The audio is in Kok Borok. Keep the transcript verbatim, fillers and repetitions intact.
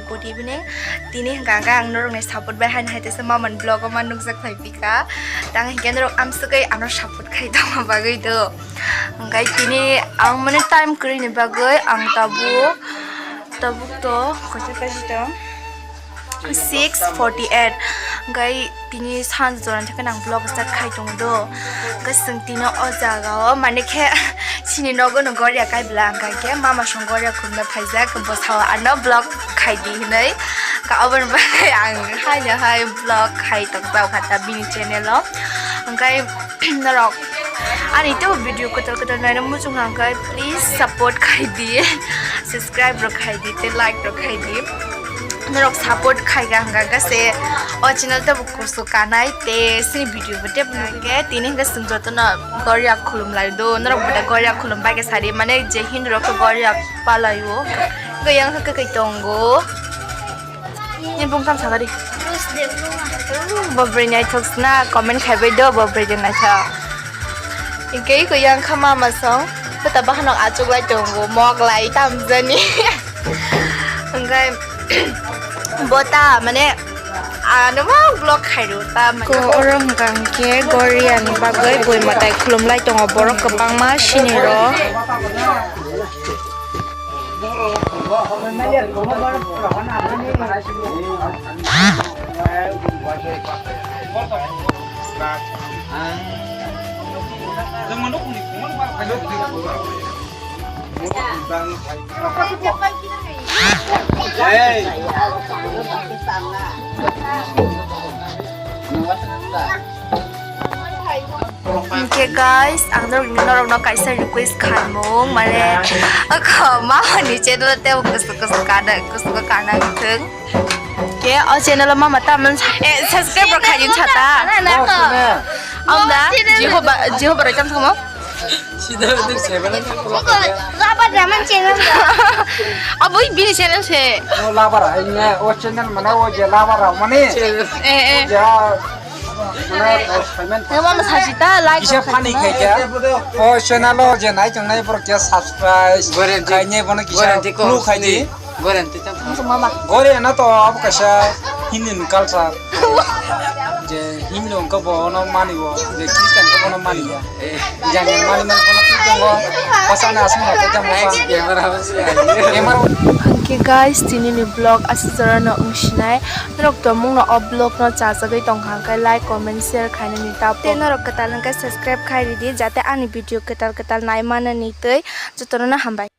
Good evening. Tini hwnkha hwnkhe ang norokni support bai haino hai teisa mamani vlog o ma nukjak phai pika. Tang hinkhe norok amsugwi ano support khai tongma bagwi do. Hwnkhe tini ang mane time kwrwini bagwi ang tabuk, tabuk to koisa kaji tong six forty eight. Hwnkhe tini san jora thangkhe nang vlog start khai tongo do. Hwnkhe chwng tino o jaga o mane khe chini nogo no goria kai bwla hwnkha khe mama song goria khulumna phaijak bwsao ano vlog khai di hinwi. Hwnkhe oboni bagwi ang haino hai vlog khai tong tao kha ta bini channel o. Hwnkhe norok ani tebo video kwtal kwtal naina muchung hwnkhe please support khai di, subscribe rok khai di tei like rok khai di. Norok support khai ga hwnkha khe se o channel tebo kusu kanai tei sini video bo tebo nukhe tini hwnkhe chwng jotono goria khulum lai do. Norok bo da goria khulum bai khe sari mane je Hindu rok khe goria palai o. Hwnkhe yang khe kai tongo. Ni bung tam sagari. Bo bwrwi naithok sna comment khai bai do bo bwrwi de naithok. Hwnkhe iko yang kha mama song. Bota bahanok achuk lai tongo mok lai tam jani. Hwnkhe bota mane ano ma vlog khai ro ta mane. Ko oro hwnkha hwnkhe goria ni bagwi bui mwtai khulum lai tongo borok kwbangma sini ro. Hwnkhe guys, ang norokni, norokno kaisa request khaimung, mane, ako mamani channel tei kusu kusu kana, kusu kana thung. Ke o channel mama tamon, eh, subscribe rok khaijin sata. Amda, Jehovah, Jehovah rok tam thamo. Sida udik seven. Labar Rahman channel. Aboi bini channel se. O labar, o channel mana o je labar mane. Eh, eh. Ja. Mane, o payment. Mama sajita like. Kisa funny khai kya? O channel o je nai tongnai borok kya subscribe. Guarantee. Khainai bono kisa guarantee clue khai di. Guarantee tam. Mama. Gore na to ab kaisa Hindi ni culture. Je Hindu wngkha bo no mani o, je Christian wngkha bo no mani o. Jani mani mani bono twi tongo. Pasana asung na pejam mo. Camera. Hwnkhe guys, tini ni vlog aswk jora no wng sinai. Norok tongmung no o vlog no chajagwi tongkha hwnkhe like, comment, share khainani tap. Tei norok kwtal hwnkhe subscribe khai ridi jate ani video kwtal kwtal nai manani tei jotono no hambai.